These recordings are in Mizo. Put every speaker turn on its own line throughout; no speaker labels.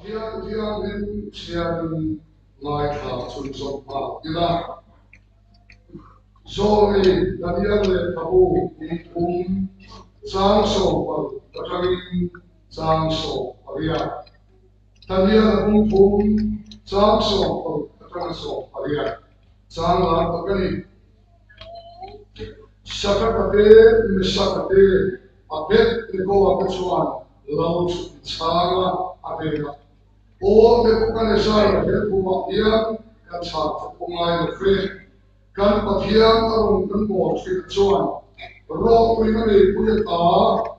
Pathian Thianghlim chhiarin ngaithla chhunzawm nghal ila. Zawmi Daniel lehkhabu hnih thum chang 16 atangin chang 18. Daniel bung thum chang 16 atanga 18 chang lar tak a ni. Shadraka te, Meshaka te, Abednego-a te chuan lo chu inchhang a, a hnenah, Aw Nebuchadnezzar, he khumah hian kan chhan chu pawh ngai lo ve. Kan Pathian a rawn kan bawl thin chuan rawhpuina meipui ata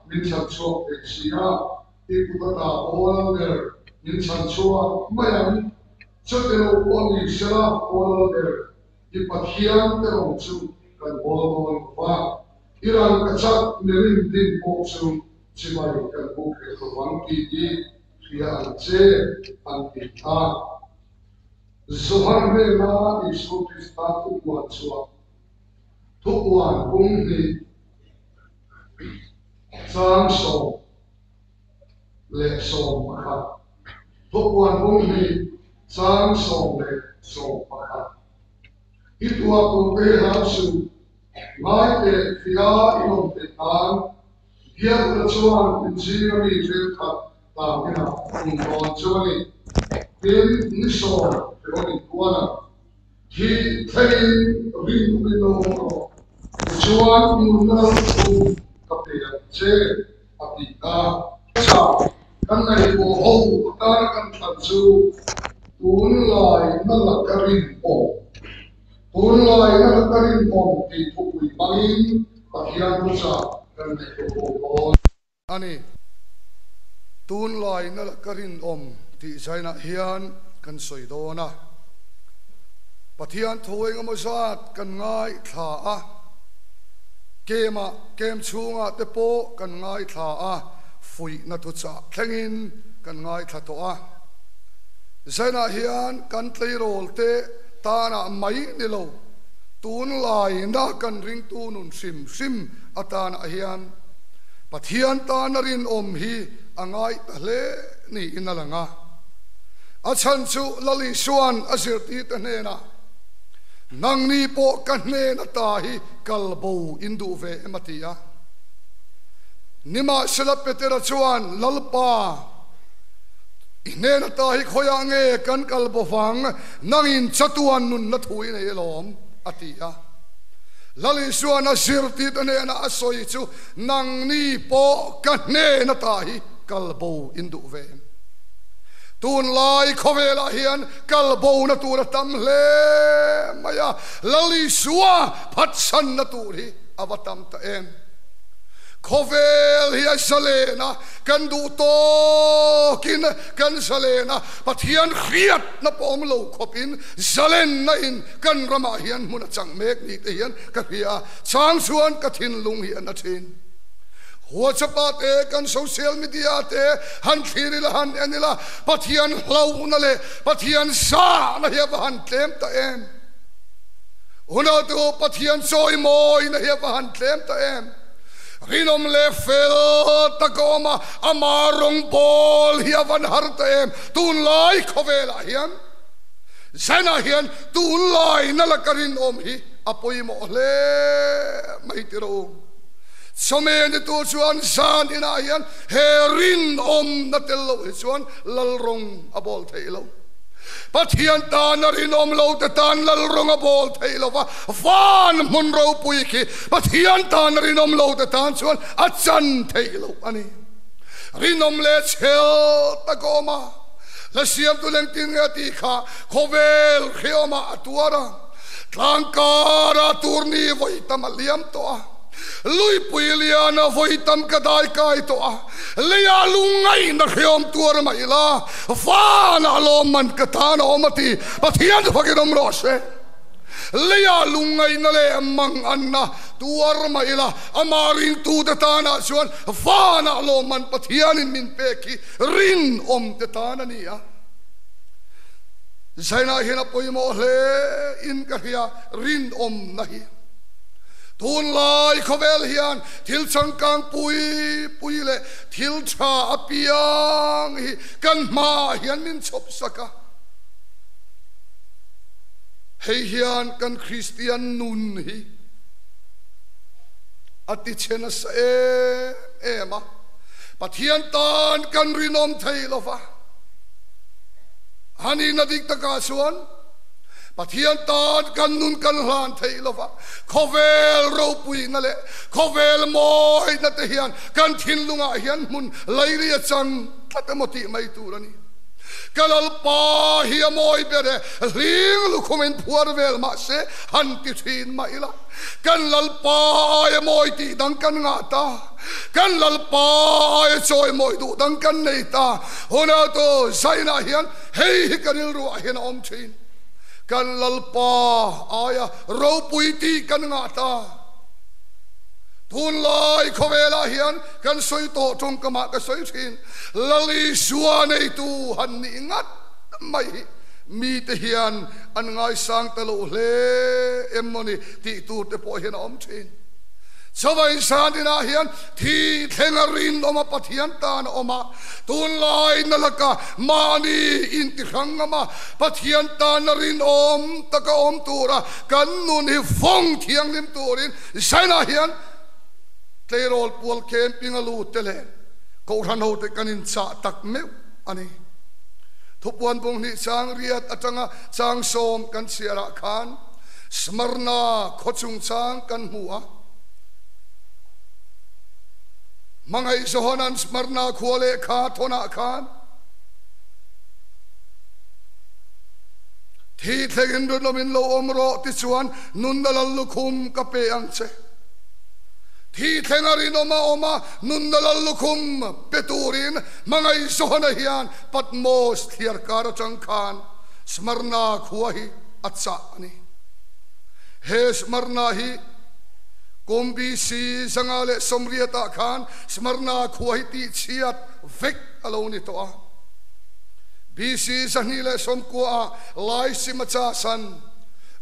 min chhan chhuak thei si a, i kut ata aw lal ber min chhan chhuak mai ang. Chute lo pawh ni sela aw lal ber, i Pathian te rawn chu kan bawl dawn lo va, i rangkachak mirin din pawh chu chibai kan buk hek lo vang tih hi hria ang che, an ti a. Johan hnena Isua Krista thupuan chuan thupuan bung hnih chang 11, thupuan bung hnih chang 11. I tuah tur te hlau suh, ngai teh fia i lawm theih nan Biakna chuan inzinga mi thenkhat tan inah hmun dawn chu a ni. Tin, ni sawn hrehawm inkual ang. Hi thlengin rinawmin lo awm rawh. Tichuan nunna lo thu ka pe ang che, a ti a. Chah kan ngaihmawh ho atana kan thlan chu tunlai na laka rinawm, tunlai na laka rinawm tih thupui hmangin Pathian thuchah kan neih tawh bawk dawn a ni. Tunlai na laka rinawm tih zainah hian kan sawi dawn a. Pathian thu engemaw zat kan ngaithla a, kemah kem chhungah te pawh kan ngaithla a, fuihna thuchah thlengin kan ngaithla tawh a. Zainah hian kan tleirawl te tanah mai ni lo. Tunlaina kan ringtu nun hrim hrim atanah hian Pathian tana rinawm hi a ngai ta hle niin a lang a. A chhan chu Lal Isua'n a zirtirte hnenah, Nangni pawh ka hnen ata hi kal bo in duh ve em a ti a. Nimahsela Petera chuan, Lalpa, i hnen ata hi khawiah nge kan kal bo vang? Nangin chatuan nunna thu i nei alawm, a ti a. Lal Isua'n a zirtirte hnenah a sawi chu, Nangni pawh ka hnen ata hi kal bo in duh ve. Tunlai khawvelah hian kal bona tur a tam hle mai a, Lal Isua phatsanna tur hi a va tam ta em. Khawvel hi a zalen a, kan duh tawkin kan zalen a, Pathian hriatna pawh awm lo khawpin zalenna in kan ramah hian hmun a chang mek ni te hian ka hria a, chang chuan ka thinlung hi a na thin. WhatsApp ah te kan social media te han thlir ila han en ila Pathian hlauhna leh Pathian zahna hi a va han tlem ta em. Unau te u Pathian chawimawina hi a va han tlem ta em. Rinawm leh fel tak a awm a, ama rawngbawl hi a van har ta em? Tunlai khawvelah hian Zenah hian tunlai na laka rinawm hi a pawimawh hle mai ti rawh u. Chawhmeh ni tur chuan zan inah hian he rinawmna tel loh hi chuan lal rawng a bawl theih lo. Pathian tana rinawm lo te tan lal rawng a bawl theih lo va, van hmun ropui khi Pathian tana rinawm lo te tan chuan a chan theih loh a ni. Rinawm leh chhel tak a awm a, la siamtu lengtin nge a tih kha khawvel hreawmah a tuar a, tlangkara turni vawi tam a liam tawh a, luipui liana vawi tam ka dai kai tawh a, leiah lungngaihna hreawm tuar mai la, Vanah lawmman ka tan a awm a ti, Pathian fakin awm rawh se. Leiah lungngaihna leh manganna tuar mah ila, amah ringtute tanah chuan vanah lawmman Pathianin min pek hi rinawmte tan a ni a. Zainah hian a pawimawh hle in ka hria, rinawmna hi. Tunlai khawvel hian thil changkang pui pui leh thil tha apiang hi kan hmaah hian min chhawp sak a. Hei hian kan Kristian nun hi a ti chhe nasa em em a. Pathian tan kan rinawm thei lo va. A nihna dik takah chuan Pathian tan kan nun kan hlan thei lo va, khawvel ropuina leh khawvel mawina te hian kan thinlungah hian hmun laili a chang tlat emaw tih mai tur a ni. Ka Lalpa hi a mawi ber e, hling lukhumin phuar vel mah se han ti thin mah ila, kan Lalpa aia mawi tih dang kan ngah ta, kan Lalpa aia chawimawi duh dang kan nei ta. Hunautu zainah hian Hei hi ka rilruah hian a awm thin. Kan Lalpa aia ropui tih kan ngah ta. Tunlai khawvelah hian kan sawi tawh tawngkamah ka sawi thin. Lal Isua neitu han nih ngat mai hi mite hian an ngaisang ta lo hle em mawni tih tur te pawh hian a awm thin. Chawei Santinah hian thi thleng a rinawm a Pathian tan a awm a. Tunlai na laka mahni intihrang ngam a, Pathian tana rinawm taka awm tura kan nun hi vawng thianghlim turin Zainah hian tleirawl pual camping a lut te leh Kohhran hote kan inchah tak meuh a ni. Thupuan bunghnih chang riat atanga chang sawm kan chhiarah khan Smyrna khaw chungchang kan hmu a. Hmangaih Johanan Smyrna khua lehkha thawnah khan thi thlengin rinawmin lo awm rawh tichuan nunna lal lukhum ka pe ang che. Thi thlenga rinawm a awm a, nunna lal lukhum pe turin Hmangaih Johana hian Patmos thliarkar atang khan Smyrna khua hi a chah a ni. He Smyrna hi Kum BC 180 ah khan Smyrna khua hi tihchhiat vek a lo ni tawh a. BC 290 ah Lysimachus-a'n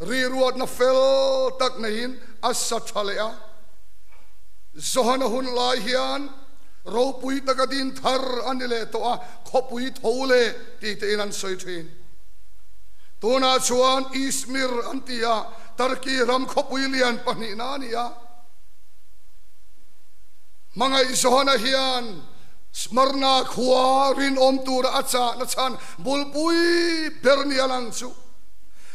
riruatna fel tak neiin a sa tha leh a. Johana hun lai hian ropui taka din thar a ni leh tawh a, khawpui tho leh tih tein an sawi thin. Tunah chuan Izmir an ti a. Turkey ram khawpui lian pahnihna a ni a. Hmangaih Johana hian Smyrna khua rinawm tura a chahna chhan bulpui ber ni a lang chu.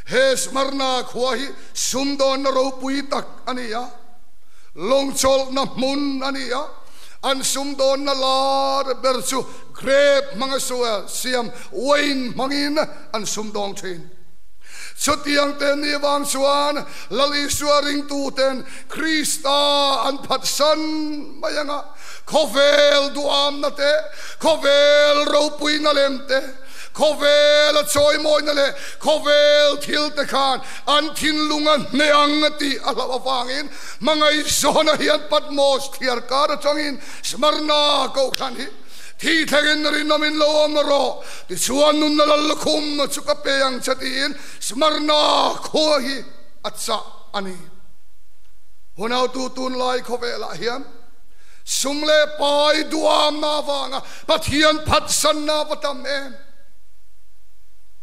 He Smyrna khua hi sumdawnna ropui tak a ni a, lawngchawlhna hmun a ni a. An sumdawnna lar ber chu grape hmanga siam wine hmangin an sumdawng thin. Chutiang te ni vang chuan Lal Isua ringtuten Krista an phatsan mai ang a, khawvel duhamna te, khawvel ropuina lem te, khawvel a chawimawina leh khawvel thil te khan an thinlung a hneh ang tih a hlauh avangin hmangaihzawna hian Patmos thliarkar atangin Smyrna kohhran hi Thi thlengin rinawmin lo awm rawh, tichuan nunna lal lukhum chu ka pe ang che tiin Smyrna khua hi a chah a ni. Hunautu tunlai khawvelah hian sum leh pai duamna avanga Pathian phatsanna va tam em?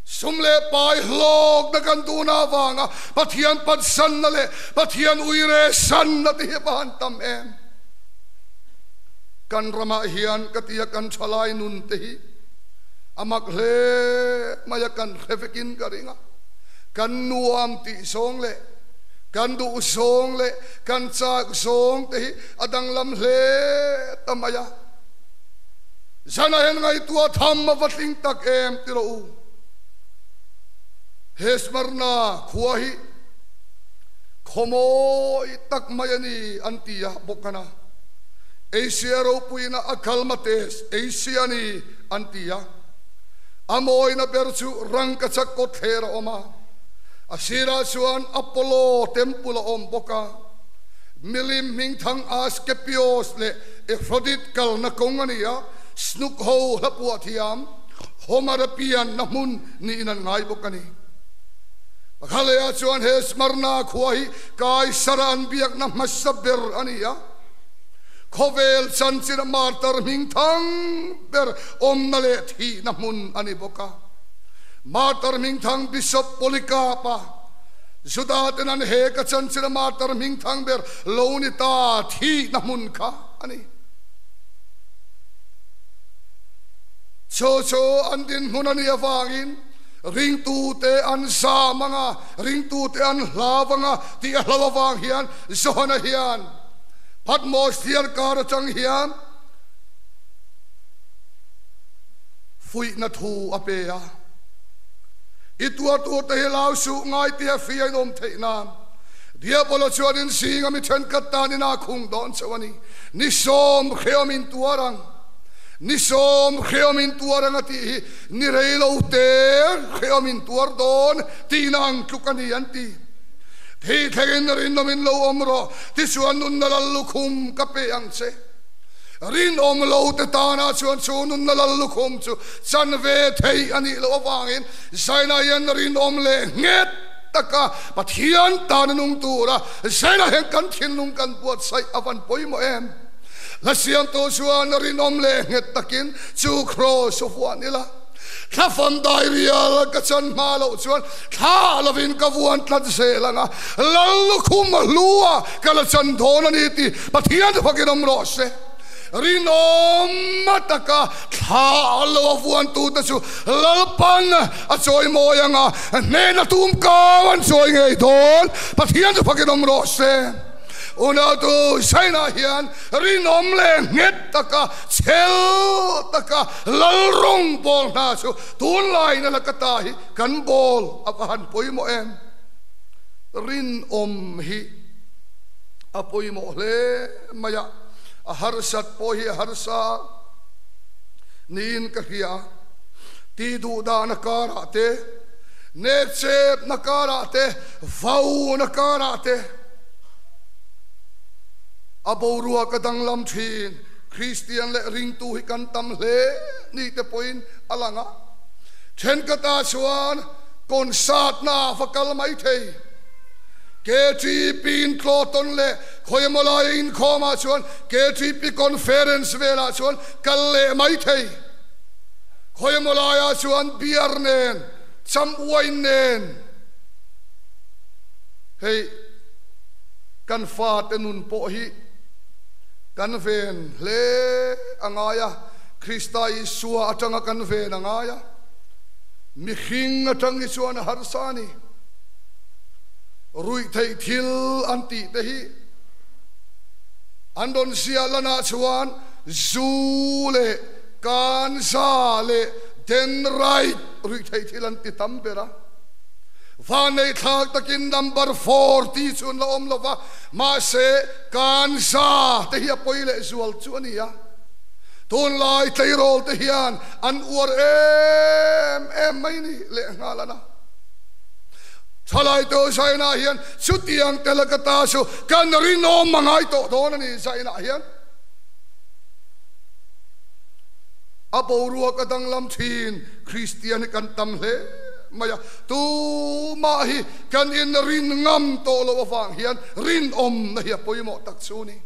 Sum leh pai hlawkna kan duhna avanga Pathian phatsanna leh Pathian uire sanna te hi va han tam em? Kan ramah hian ka tia kan thalai nun te hi a mak hle mai a, kan hre vekin ka ring a. Kan nuam tih zawng leh kan duh zawng leh kan chak zawng te hi a danglam hle ta mai a. Zan ah hian ngaihtuah tham a va tling tak em ti rawh u. He Smyrna khua hi khawmawi tak mai a ni an ti a bawk a na. Asia ropuina a kalmates Asia ni an ti a. A mawina ber chu rangkachak kawtthler a awm a, a sirah chuan Apollo temple a awm bawk a. Milim hmingthang Asclepios leh Aphrodite kalna kawng a ni a, Snuk ho hla puah thiam Homer-a pianna hmun niin an ngai bawk a ni. Pakhat lehah chuan he Smyrna khua hi Kaisara an biakna hmasa ber a ni a. Khawvel chanchina martar hming thang ber awmna leh thihna hmun a ni bawk a. Martar hming thang Bishop Polycarp-a Juda ten an hek a chanchina martar hming thang ber lo ni ta thihna hmun kha a ni. Chu chu an dinhmun a nih avangin ringtute an zam ang a, ringtute an hlau ang a tih a hlau avang hian Johana hian Patmos thiarkar atang hian fuihna thu a pe a. I tuar turte hi lau suh ngai tia hria in awm theih nan Diabola chuan in zinga mi thenkhat tan in a khung dawn chauh a ni. Ni sawm hreawm in tuar ang. Ni sawm hreawm in tuar ang a tih hi ni rei lo te hreawm in tuar dawn tihna ang tluk a ni an ti. Thei thlengin rinawm in lo awm rawh, tichuan nunna lal lukhum ka pe ang che. Rinawm lo te tanah chuan chu nunna lal lukhum chu chan ve thei a nih loh avangin Zaina hian rinawm leh nghet taka Pathian tana nung tura Zaina hian kan thinlung kan buatsaih a van pawimawh em? Hla siamtu chuan rinawm leh nghet takin chu kraws a vuan ila, thla fam dai rial ka chan hma loh chuan thla lovin ka vuan tlat zel ang a, Lal lukhum a hlu a, ka la chan dawn a ni tih Pathian fakin awm rawh se. Rinawm taka thla lo a vuantute chu Lalpan a chawi mawi ang a, hnehna tum kau an chawi ngei dawn, Pathian fakin awm rawh se. Unautu China hian rinawm leh nghet taka chhel taka lal rawng bawl hna chu tunlaina la ka ta hi kan bawl a va han pawimawh em? Rinawm hi a pawimawh hle mai a, a harsat pawh hi a harsa niin ka hria. Tih duh dahna karah te, nepchepna karah te, vauna karah te, A boruak a danglam thin. Kristian leh ringtu hi kan tam hle ni te pawhin a lang a. Thenkhatah chuan concert-na va kal mai thei. KTP intlawtawn leh khawiemaw laia inkhawmah chuan KTP conference velah chuan kal leh mai thei. Khawiemaw laiah chuan beer nen, cham wine nen hei. Kan fate nun pawh hi kan ven hle a ngai a, Krista Isua atanga kan ven a ngai a, mihring atang hi chuan a harsa a ni. Ruihtheih thil an tih te hi an rawn ziah lanah chuan zu leh kanza leh denrite ruihtheih thil an ti tam ber a. Vanneithlak takin number 40 chu an la awm lo va, mahse kanza te hi a pawi leh zual chu a ni a. Tunlai tleirawl te hian an uar em em mai ni lehnghal a na. Thalai te Zainah hian chutiang te laka ta chu kan rinawm a ngai tawh dawn a ni Zainah hian. A boruak a danglam thin Kristian hi kan tam hle mai a, tumah hi kan inrin ngam tawh loh avang hian rinawmna hi a pawimawh tak chu ni.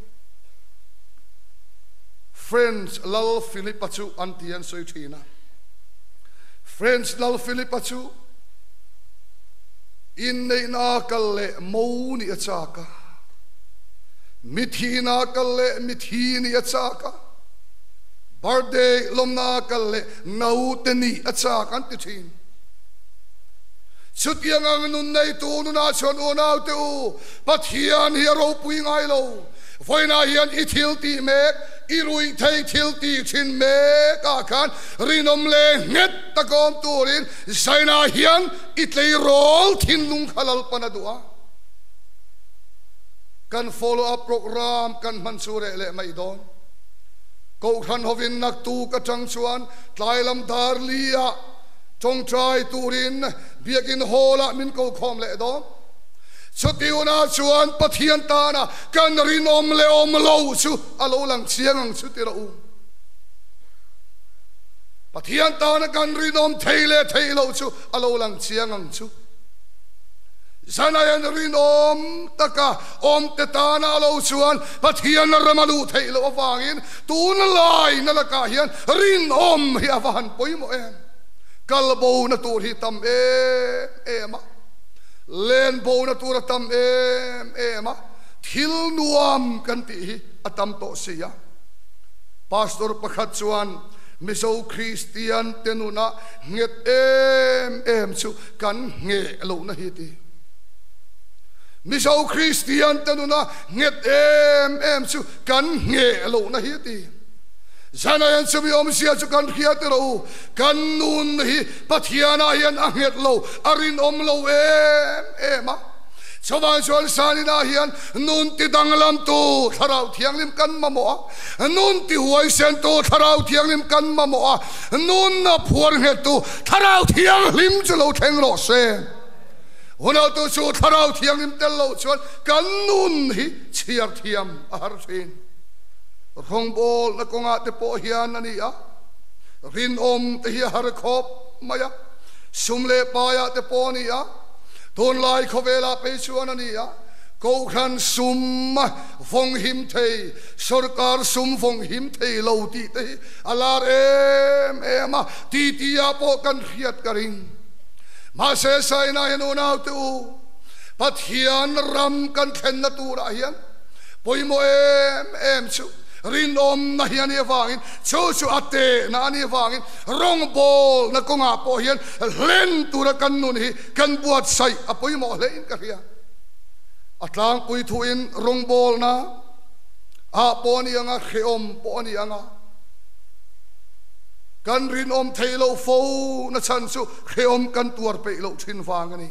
French Lal Philip-a chu an ti an sawi thin a. French Lal Philip-a chu inneihna kal leh mo nih a chak a, mithina kal leh mithi nih a chak a, birthday lawmna kal leh Naute nih a chak an ti thin. Chutiang ang nun neitu nunah chuan unaute u, Pathian hi a ropui ngai lo. Vawiinah hian i thil tih mek, i ruih theih thil tih thin mek ah khan rinawm leh nghet tak awm turin zainah hian i tleirawl thinlung kha Lalpan a duh a. Kan follow up program kan hman chu reh leh mai dawn. Kohhran hovin naktuk atang chuan tlailam dar li-ah tawngtai turin Biakin Hall-ah min ko khawm leh dawn. Chuti hunah chuan Pathian tana kan rinawm leh awm lo chu a lo lang chiang ang chu ti rawh u. Pathian tana kan rinawm thei leh theih loh chu a lo lang chiang ang chu. Zanain rinawm taka awmte tana a lo chuan Pathian ram a luh theih loh avangin tunlaina lakah hian rinawm hi a va han pawimawh em? Kalbona tur hi tam em em a, lenbona tur a tam em em a, thil nuam kan tih hi a tam tawh si a. Pastor pakhat chuan Mizo Kristian te nunah nghet em em chu kan ngheh lohna hi ti. Mizo Kristian te nuna nghet em em chu kan ngheh lohna hi ti. Zanain chumi awmzia chu kan hria ti rawh u, kan nun hi Pathianah hian a nghet lo, a rinawm lo em em a. Chuvang chuan Saninah hian nun ti danglamtu Thlarau Thianghlim kan mamawh a, nun ti huaisentu Thlarau Thianghlim kan mamawh a, nunna phuar nghettu Thlarau Thianghlim chu lo thleng rawh se. Hunautu chu Thlarau Thianghlim tel loh chuan kan nun hi chhiar thiam a har thin. Rawngbawlna kawngah te pawh hian a ni a, rinawm te hi a har khawp mai a, sum leh paiah te pawh a ni a, Tunlai khawvelah phei chuan a ni a, Kohhran sum vawng him thei, sawrkar sum vawng him thei lo tih te hi a lar em em a, titi-ah pawh kan hriat ka ring. Mahse, Saina hian unaute u, Pathian ram kan thlenna turah hian pawimawh em em chu rinawmna hi a nih avangin, chu chu a tehna a nih avangin rawngbawlna kawngah pawh hian hlen tura kan nun hi kan buatsaih a pawimawh hlein ka hria. A tlangpui thuin rawngbawlna ah pawh a ni ang a, hrehawm pawh a ni ang a, kan rinawm theih loh fo na chhan chu hrehawm kan tuar peih loh thin vang a ni.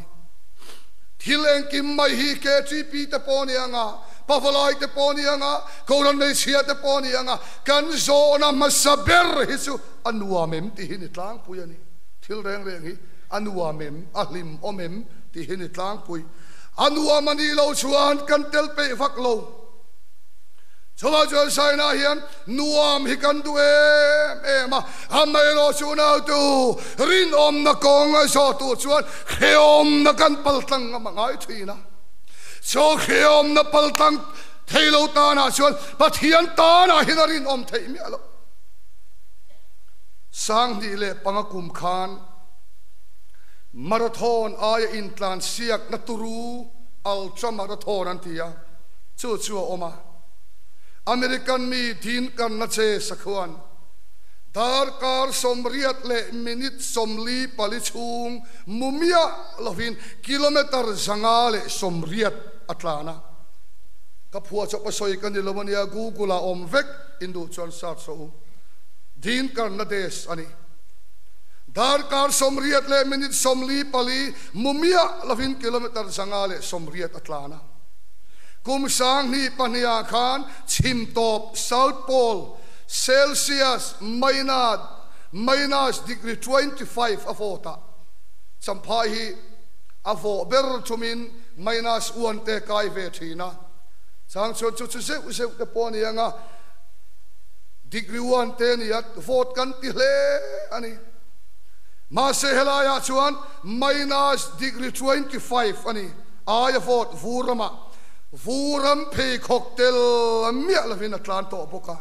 Thil engkim mai hi KTP te pawh a ni ang a, Pavalai te pawh a ni ang a, Kohhran hmeichhia te pawh a ni ang a, kan zawhna hmasa ber hi chu a nuam em tih hi ni tlangpui a ni. Thil reng reng hi a nuam em, a hlim awm em tih hi ni tlangpui. A nuam a nih loh chuan kan tel peih vak lo. Chuvang chuan Saina hian nuam hi kan duh em em a, amaherawh chu unautu rinawmna kawng a zawh tur chuan hrehawmna kan paltlang ngam a ngai thin a. Chu hrehawmna paltlang thei lo tanah chuan Pathian tanah hian a rinawm theih miah loh. 2005 kum khan Marathon aia intlan siakna turu Ultra Marathon an ti a, chu chu a awm a. American mi Dean Karnache sakhuan darkar 84 leh minute 44 chhung mu miah lovin kilometre 180 a tlan a. Ka phuahchawp a sawi ka ni lo ania, Google ah awm vek induh chuan search rawh u. Dean Karnades a ni. Darkar 80 leh minute 44 mu miah lovin kilometre 180 a tlan a. Kum 2002 ah khan chhim tawp South Pole Celsius minus minus degree 25 a vawt a, Champhai hi a vawh ber thumin minus one te kai ve thin a, chang chuan chu chu zeuh zeuh te pawh a ni ang a, Degree one te a ni a, vote kan ti hle a ni. Mahse helaiah chuan minus degree 25 a ni, aia vote vur ramah vur ram pheikhawk tel miah lovin a tlan tawh bawk a.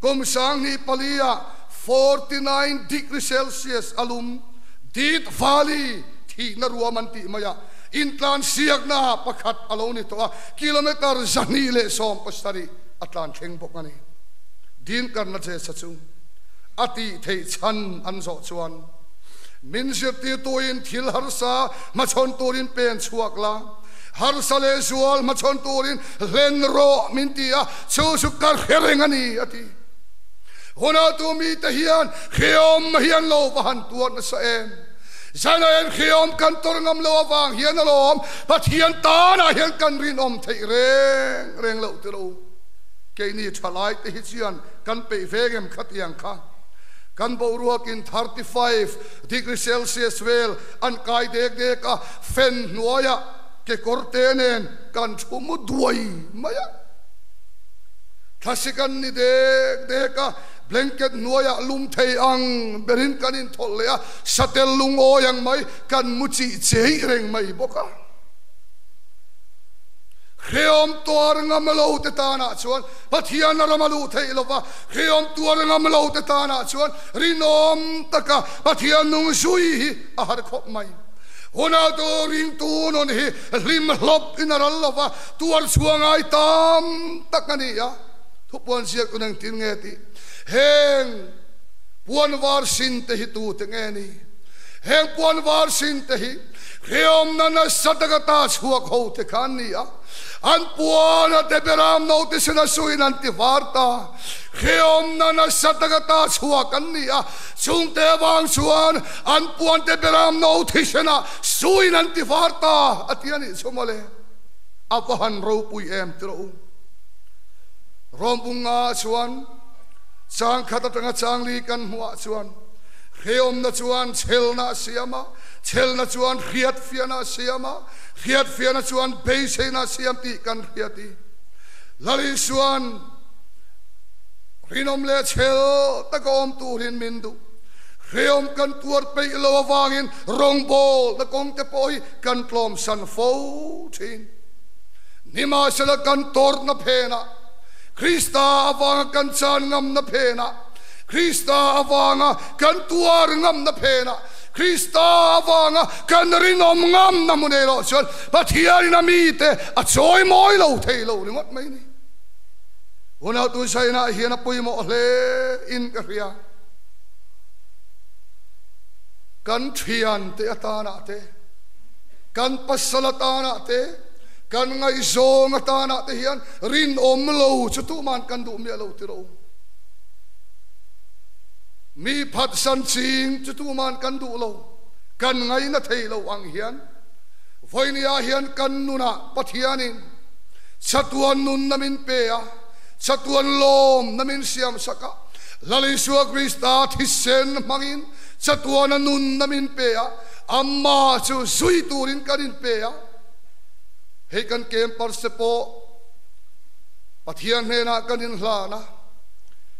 Kum 2004 ah 49 degree Celsius a lum Death Valley thihna ruam an tih mai a, intlansiakna pakhat a lo ni tawh a, kilometre 217 a tlan thleng bawk a ni. Din karna Jesa chu a tih theih chhan an zawh chuan, Min zirtirtuin thil harsa hmachhawn turin pen chhuak la, harsa leh zual hmachhawn turin hlen rawh min ti a, chu chu ka hre reng a ni, a ti. Hunatu mite hian hrehawm hian lo va han tuar nasa em? Zanain hrehawm kan tawr ngam lo avang hian alawm Pathian tanah hian kan rinawm theih reng reng loh ti lo. Keini thalai te hi chuan kan peih veng em khatiang kha. Kan boruakin 35 degree Celsius vel an kai dek dek a, fan hnuaiah kekawr te nen kan thu mu duai mai a. Thlasik an ni dek dek a, blanket hnuaiah lum thei ang berin kan inthawlh leh a, satel lungawi ang mai kan mu chih chei reng mai bawk a. Hreawm tuar ngam lo te tanah chuan Pathian a ram a luh theih lo va, hreawm tuar ngam lo te tanah chuan rinawm taka Pathian nung zui hi a har khawp mai. Hunautu ringtu nun hi hlim hlawp in a ral lo va, tuar chhuah ngai tam tak a ni a. Thupuan ziak tun engtin nge tih? Heng puan var sin te hi tute nge ni? Heng puan var sin te hi hreawmna nasa taka ta chhuak ho te kha an ni a, an puana te beram note sena suin an ti var ta. Hreawmna nasa taka ta chhuak an ni a, chungte avang chuan an puan te beram note sena suin an ti var ta a ti a nih chu mawle. A va han ropui em ti rawh u. Rawmbunga chuan changkhat atanga changli kan hmuhah chuan Hreawmna chuan chhelna a siam a, chhelna chuan hriatfiahna a siam a, hriatfiahna chuan beiseina a siam tih kan hriat i. Lal Isua'n rinawm leh chhel taka awm turin min duh. Hreawm kan tuar peih lo avangin rawngbawlna kawngte pawh hi kan tlawmsan fo thin. Nimahsela kan tawrhna phenah, Krista avanga kan chan ngamna phenah, Krista avanga kan tuar ngamna phenah, Krista avanga kan rinawm ngamna hmun erawh chuan Pathianin a mite a chawi mawi lo thei lo ringawt mai ni. Hunah tunsainah hian a pawimawh hle in ka hria. Kan thiante atanah te, kan pasal atanah te, kan ngaihzawng atanah te hian rinawm lo chu tuman kan duh miah lo ti rawh u. Mi phatsan ching chu tuman kan duh lo, kan ngaina thei lo ang hian vawinia hian kan nunah Pathianin chatuan nunna min pe a, chatuan lawmna min siamsak a, Lal Isua Krista thisen hmangin chatuana nunna min pe a, Amah chu zui turin kan inpe a. Hei kan campers te pawh Pathian hnenah kan inhlan a,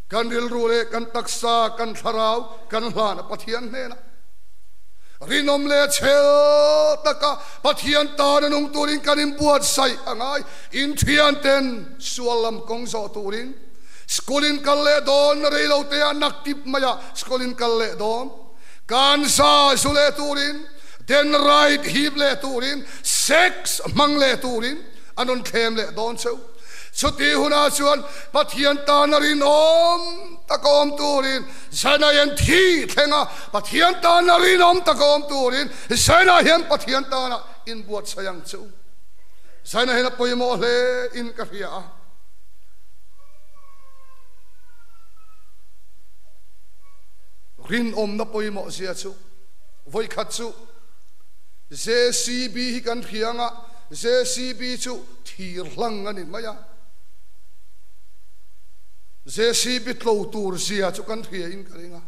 kan rilru leh kan taksa, kan thlarau kan hlan a Pathian hnenah. Rinawm leh chhel taka Pathian tana nung turin kan inbuatsaih a ngai. Inthianten sual lam kawng zawh turin school in kal leh dawn rei lo te ah naktip maiah school in kal leh dawn. Kan za zu leh turin, den right hip leh turin, sex hmang leh turin an rawn thlem leh dawn cheu. Chuti hunah chuan Pathian tana rinawm tak awm turin Zaina hian thi thleng a, Pathian tana rinawm tak awm turin Zaina hian Pathian tana inbuatsaih ang che u. Zaina hian a pawimawh hle in ka hria a. Rinawmna pawimawh zia chu vawikhat chu JCB hi kan hria ang a, JCB chu thir hlang a ni mai a. JCB tlo tur zia chu kan hria in ka ring a.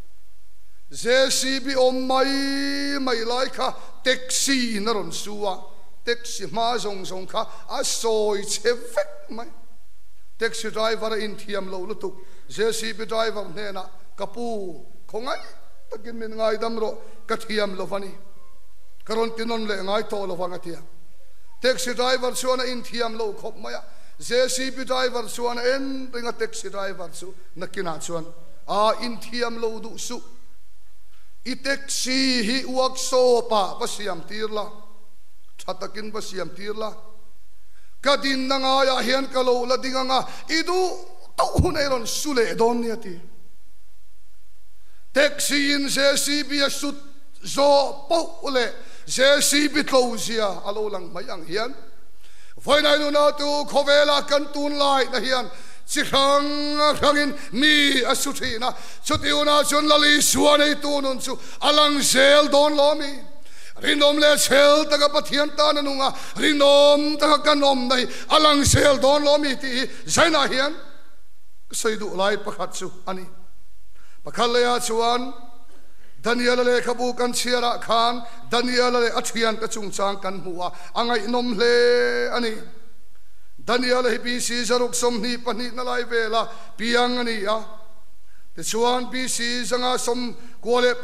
JCB awm mai mai lai kha taxi in a rawn su a, taxi hma zawng zawng kha a sawi chhe vek mai. Taxi driver a inthiam lo lutuk, JCB driver hnenah, Ka pu, khawngaih takin min ngaidam rawh, ka thiam lo va ni. Ka rawn ti nawn leh ngai tawh lo vang a ti a. Taxi driver chuan a inthiam lo khawp mai a, JCB driver chuan a en reng a, taxi driver chu nakinah chuan a inthiam lo duh suh. I taxi hi workshop ah va siam tir la, tha takin va siam tir la, ka dinna ngaiah hian ka lo la ding ang a, i duh duh hun ei rawn su leh dawn nia ti. Taxi in JCB a sut Zawh poh leh JCB tlo zia a lo lang mai ang hian vawiinai nuna tu khawvela kan tunlaina hian chi hrang hrangin mi a su thin a, chuti hunah chuan Lal Isua neitu nun chu a lang zel dawn lo mi? Rinawm leh chhel taka Pathian tan a nung a, rinawm taka kan awmna hi a lang zel dawn lo mi tih hi Zainah hian ka sawi duh lai pakhat chu a ni. Pakhat leiah chuan. Daniela lehkhabu kan chhiarah khan Daniela leh a thiante chungchang kan hmu a, a ngaihnawm hle a ni. Daniela hi BC 122 na lai vela piang a ni a. Tichuan BC 598 leh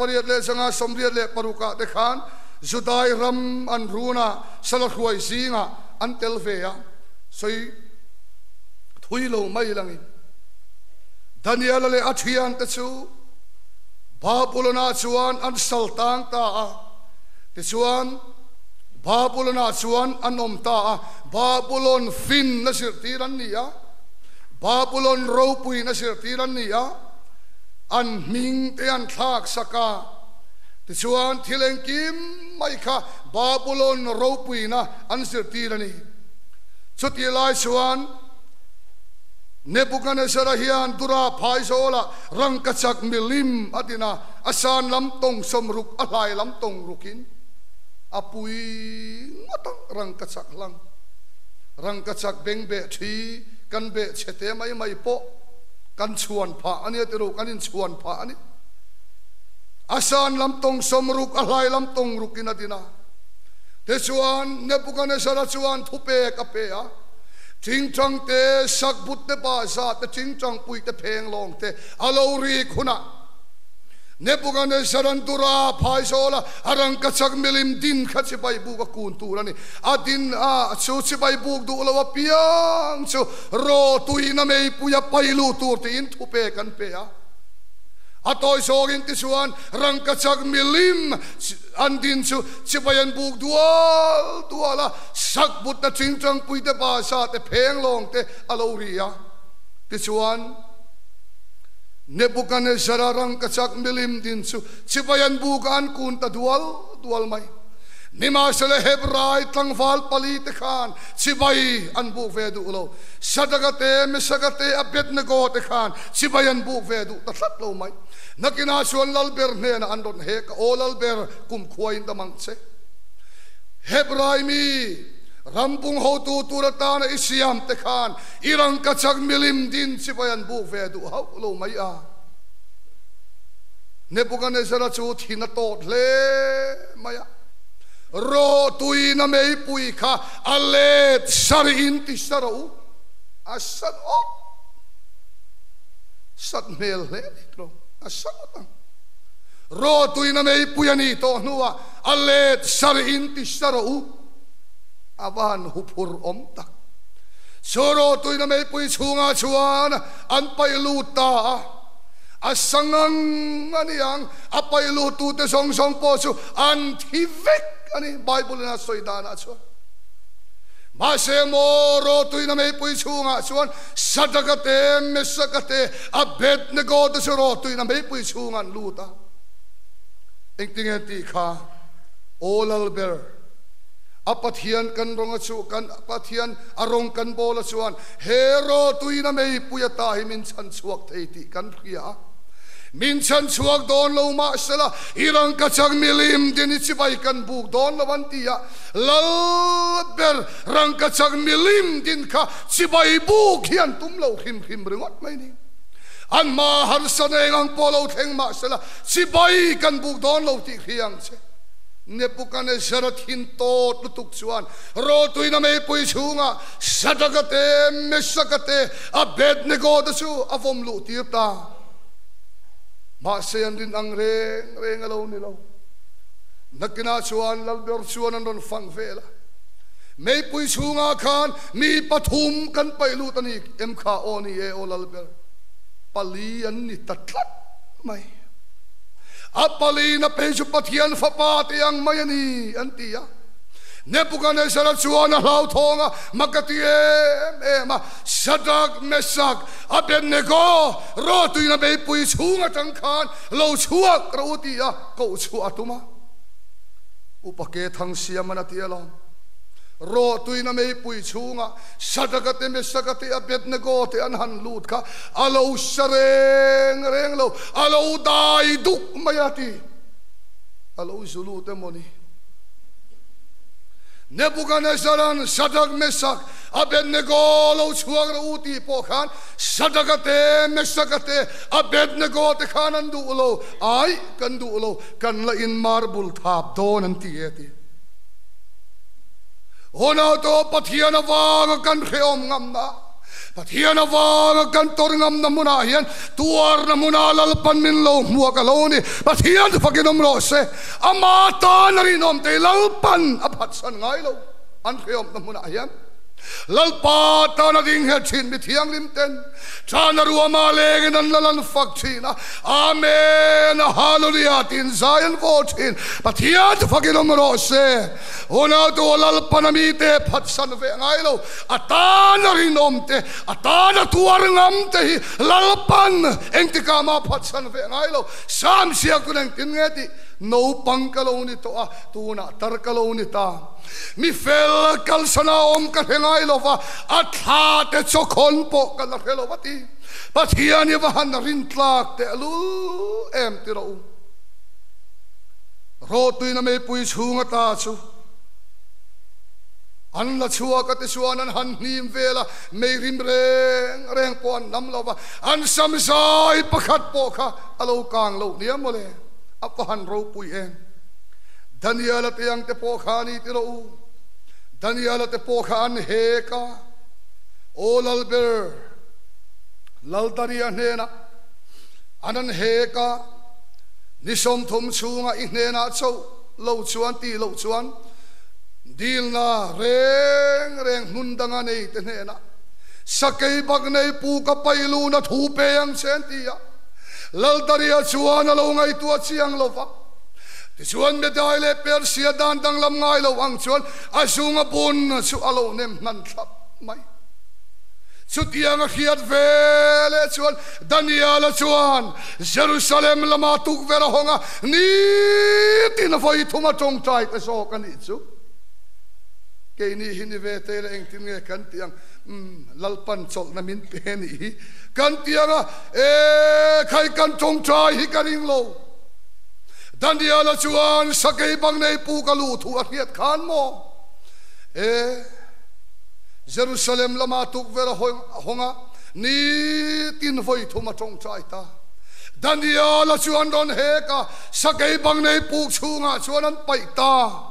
586 ah te khan Judai ram an runa Salahruai zingah an tel ve a. Sawi thui lo mai langin Daniela leh a thiante chu Babulon-ah chuan an sal tang ta a. Tichuan, Babulon-ah chuan an awm ta a. Babulon finna zirtir an ni a, Babulon ropuina zirtir an ni a, an hming te an thlak sak a. Tichuan, thil engkim mai kha Babulon ropuina an zirtir a ni. Chutih lai chuan Nebuchadnezzar-a hian Dura phaizawlah rangkachak milim a din a, a san lam tawng sawmruk a hlai lam tawng rukin a pui ngawt ang. Rangkachak hlang, rangkachak beng beh thi kan beh chhe te mai mai pawh kan chhuan phah a nia ti ru, kan inchhuan phah a ni. A san lam tawng sawmruk a hlai lam tawng rukin a din a. Tichuan, Nebuchadnezzar-a chuan thupek a pe a, Tingtang te, sakbut te, bahza te, tingtang pui te, phenglawng te a lo rik hunah, Nebuchadnezzar-a'n Dura phaizawl a, a rangkachak milim din kha chibai buk a kun tur a ni. A din a, chu chibai buk duh lo apiang chu raw tuina meipui a pai luh tur tiin thupek an pe a. A tawi zawngin tichuan rangkachak milim An din chu chibai an buk dual dual a, sakbutna tingtangpui te baza te phenglawng te a lo ri a. Tichuan, Nebuchadnezzar-a rangkachak milim din chu chibai an buk a an kun ta dual dual mai. Nimahsela Hebrai tlangval pali te khan chibai an buk ve duh lo. Sadaka te, Mesaka te, Abednego te khan chibai an buk ve duh ta tlat lo mai. Nakinah chuan Lalber hnenah an rawn hek a, Aw Lalber, kumkhuain dam ang che. Hebrai mi, rampung hotu tur atana i siam te khan i rangkachak milim din chibai an buk ve duh hauh lo mai a. Nebuchadnezzar-a chu thin a tawt hle mai a, Rawhtuina meipui kha a let sarihin ti sa rawh u, a sa nawk. Sat hmel hle dik lo, a sa ngawt ang. Rawtuina meipui a nih tawh hnuah a let sarihin ti sa rawh u, a va han huphur awm tak. Chu rawtuina meipui chhungah chuan an paih lut ta a, a sa ngang a ni ang, a paih luttute zawng zawng pawh chu an thi vek a ni, Bible-in a sawi danah chuan. Mahse maw rawtuina meipui chhungah chuan Sadraka te, Mesaka te, Abednego te chu rawtuina meipui chhungah an lut a. Engtinge an tih kha? Aw Lalber, a Pathian kan rawnga chu kan Pathian a rawng kan bawla chuan he rawtuina meipui ata hi min chhan chhuak thei tih kan hria a. Min chhan chhuak dawn lo mahsela i rangkachak milim din i chibai kan buk dawn lo an ti a. Lal ber rangkachak milim din kha chibai buk hi an tum lo hrim hrim ringawt mai ni. An hma harsa neng ang pawh lo thleng mah sela chibai kan buk dawn lo tih hria ang che. Nebuchadnezzar-a thin tawt lutuk chuan rawtuina meipui chhungah Shadrach-a te, Meshach-a te, Abednego te chu a vawm luh tir ta. Mahse an rin ang reng reng a lo ni lo. Nakinah chuan Lalber chuan an rawn fang vel a, Meipui chhungah khan mi pathum kan paih lut a ni em kha? Aw ni e, aw Lalber, pali an ni ta tlat mai. A palina phei chu Pathian fapa te ang mai a ni, an ti a. Nebuchadnezzar-a chuan a hlauthawng a, mak a ti em em a, Shadrach, Meshach, Abednego, rawtuina meipui chhung atang khan lo chhuak rawh u ti a koh chhuah a tum a. Upa ke thang siam an a ti alawm. Rawtuina meipui chhungah Shadrach te, Meshach te, Abednego te an han lut kha a lo sa reng reng lo, a lo dai duk mai a ti. A lo zu lut emaw ni? Nebuchadnezzar-a'n Shadrach, Meshach, Abednego lo chhuak rawh u tih pawh khan Shadrach-a te, Meshach-a te, Abednego te khan an duh lo, Ai, kan duh lo, kan la in marble thap dawn an ti e ti. Unau Pathian avanga kan hrehawm ngamna, Pathian avanga kan tawrh ngamna hmunah hian tuarna hmunah Lalpan min lo hmuak a lo ni. Pathian fakin awm rawh se, ama tan a rinawm te Lalpan a phatsan ngai lo an hrehawmna hmunah hian. Lalpa tana ding nghet thin mi thianghlim ten Thana ruama lengin an lal an fak thin a, Amen a Hallelujah tiin zai an vaw thin. Pathian chu fakin awm rawh se. Unautu Lalpana mite phatsan ve ngai lo, a tana rinawm te, a tana tuar ngam te hi Lalpan engtikah mah phatsan ve ngai lo. Sam siak tun engtin nge tih naupang ka lo ni tawh a, tunah tar ka lo ni ta. Mi fel kalsana awm ka hre ngai lo va, a thla te chawkhawn pawh ka la hre lo va ti. Pathian i va han rin tlak teh lul em ti rawh u. Rawhtuina meipui chhung ata chu an la chhuak a tichuan an han hnim vel a, mei rim reng reng pawh an nam lo va, an sam zai pakhat pawh kha a lo kang lo nia mawle, a va han ropui em. Daniela te ang te pawh kha a ni ti rawh u. Daniela te pawh kha an hek a, Aw Lalber, Laldaria hnenah an an hek a, ni 30 chhunga i hnenah chauh lo chuan tih loh chuan dilna reng reng hmun danga nei te hnenah sakei bak nei pu ka pai luna thu pe ang che an ti a. Laldaria chuan a lo ngaihtuah chiang lo va. Tichuan Medai leh Persia dan danglam ngai lo ang chuan a zunga bun chu a lo nem hnan thlap mai. Chutiang a hriat ve leh chuan Daniela chuan Jerusalem lama tukverh a hawng a, nitin vawi thum a tawngtai ta zawk a nih chu. Keini hi ni ve te la engtin nge kan tih ang? Umm, Lalpan chawlhna min pe a nih hi kan ti ang a, e khai kan tawngtai hi ka ring lo. Daniela chuan sakei bang nei pu ka luh thu a hriat khan maw? E, Jerusalem lama tukverh a hawng a, nitin vawi thum a tawngtai ta. Daniela chu an rawn hek a, sakei bang nei puk chhungah chuan an paih ta.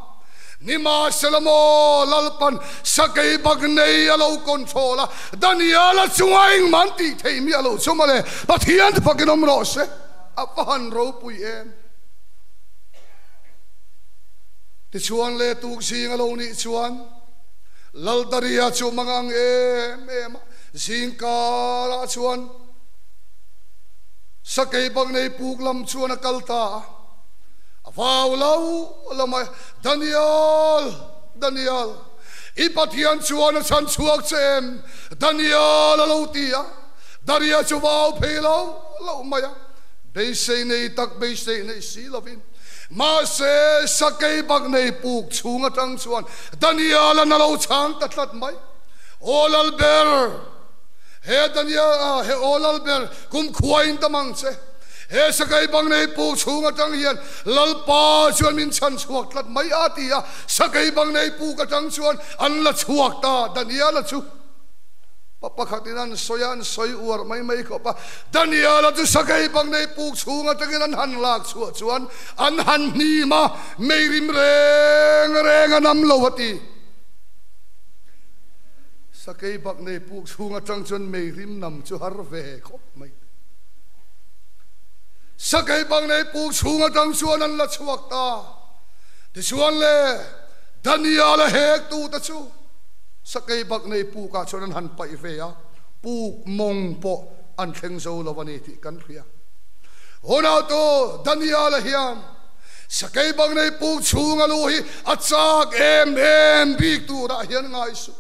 Nimahsela maw, Lalpan sakei bak nei a lo control a, Daniela chunga engmah an tih theih miah lo chu mawle, Pathian fakin awm rawh se. A va han ropui em? Tichuan leh tuk zing a lo nih chuan Laldaria chu mangang em em a, zing karah chuan sakei bak nei puk lam chuan a kal ta a. A vau lo lo mai, Daniel, Daniel, i Pathian chuan a chhan chhuak che em? Daniel a lo ti a. Daria chu vau phei lo lo mai a, beisei nei tak beisei nei si lovin. Mahse, sakei bak nei puk chhung atang chuan Daniel-a na lo chhang ta tlat mai. Aw Lalber, he Daniel, he aw Lalber, kum khuain dam ang che. He sakei bak nei puk chhung atang hian Lalpa chuan min chhan chhuak tlat mai a ti a, sakei bak nei puk atang chuan an la chhuak ta Daniel-a chu. Pa pakhatin an sawi a, an sawi uar mai mai khawp a. Daniela chu sakei bang nei puk chhung atangin an han lak chhuah chuan an han hnim a, mei rim reng reng a nam lo a ti. Sakei bak nei puk chhung atang chuan mei rim nam chu har ve khawp mai. Sakei bang nei puk chhung atang chuan an la chhuak ta. Tichuan le, Daniela hektu te chu. Sakei bak nei pukah chuan an han paih ve a, puk mawng pawh an thleng zo lo a ni tih kan hria. Unautu Daniela hian sakei bak nei puk chhunga lu hi a chak em em bik turah hian ngai suh.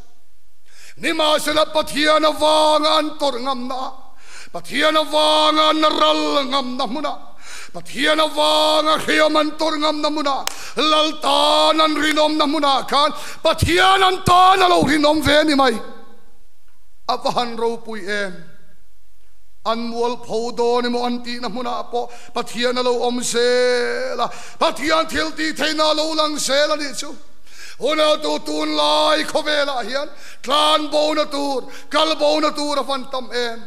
Nimahsela Pathian avanga an tawrh ngamna ah, Pathian avanga an ral ngamna hmunah, Pathian avanga hriam an tawrh ngamna hmunah, Lal tan an rinawmna hmunah khan Pathian an tan a lo rinawm ve a ni mai. A va han ropui em! An mualpho dawn emaw an tihna hmunah pawh Pathian a lo awm zel a, Pathian thil tih theihna a lo lang zel a nih chu. Unautu tunlai khawvelah hian tlanbona tur, kalbona tur a van tam em!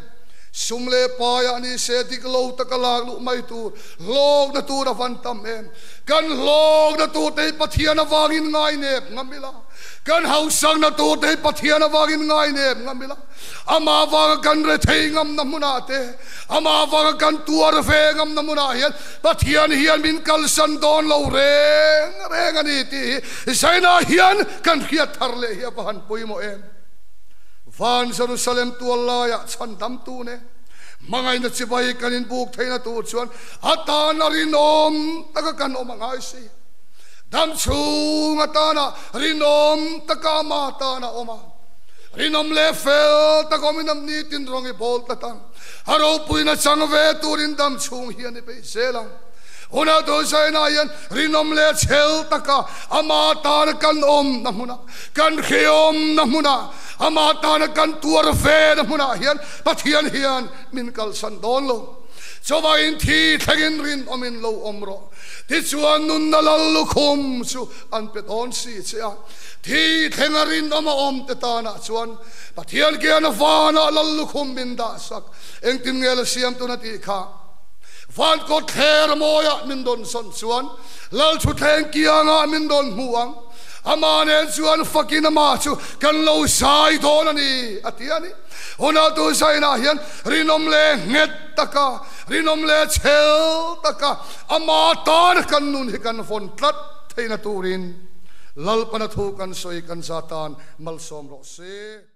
Sum leh paiah ni se dik lo taka lak luh mai tur, hlawkna tur a van tam em! Kan hlawkna turte hi Pathian avangin ngainep ngam ila, kan hausakna turte hi Pathian avangin ngainep ngam ila, amah avanga kan rethei ngamna hmunah te, amah avanga kan tuar ve ngamna hmunah hian Pathian hian min kalsan dawn lo reng reng a ni tih hi Zaina hian kan hriat thar leh hi a va han pawimawh em? Van Jerusalem tual laiah chhandamtu nen hmangaihna chibai kan inbuk theihna tur chuan a tana rinawm taka kan awm a ngai si. Dam chhung atana rinawm taka ama tana awm a, rinawm leh fel tak awmin am nitin rawng i bawl tlat ang. A ropuina chang ve turin dam chhung hian i bei zel ang. Hunah Tuzaina hian rinawm leh chhel taka ama tana kan awmna hmunah, kan hreawmna hmunah, ama tana kan tuar vena hmunah hian Pathian hian min kalsan dawn lo. Chuvangin thi thlengin rinawmin lo awm rawh. Tichuan nunna lal lukhum chu an pe dawn si che a. Thi thlenga rinawm a awm te tanah chuan Pathian kian vanah lal lukhum min dahsak. Engtin nge la siam tuna tih kha? Van kawt thler mawiah min dawn sawn chuan Lal thutthleng kiangah min dawn hmu ang. Amah nen chuan fakin amah chu kan lo zai dawn a ni, a ti a ni. Hunah tu zainah hian rinawm leh nghet taka, rinawm leh chhel taka amah tan kan nun hi kan vawn tlat theihna turin Lalpana thu kan sawi kan za tan malsawm rawh se.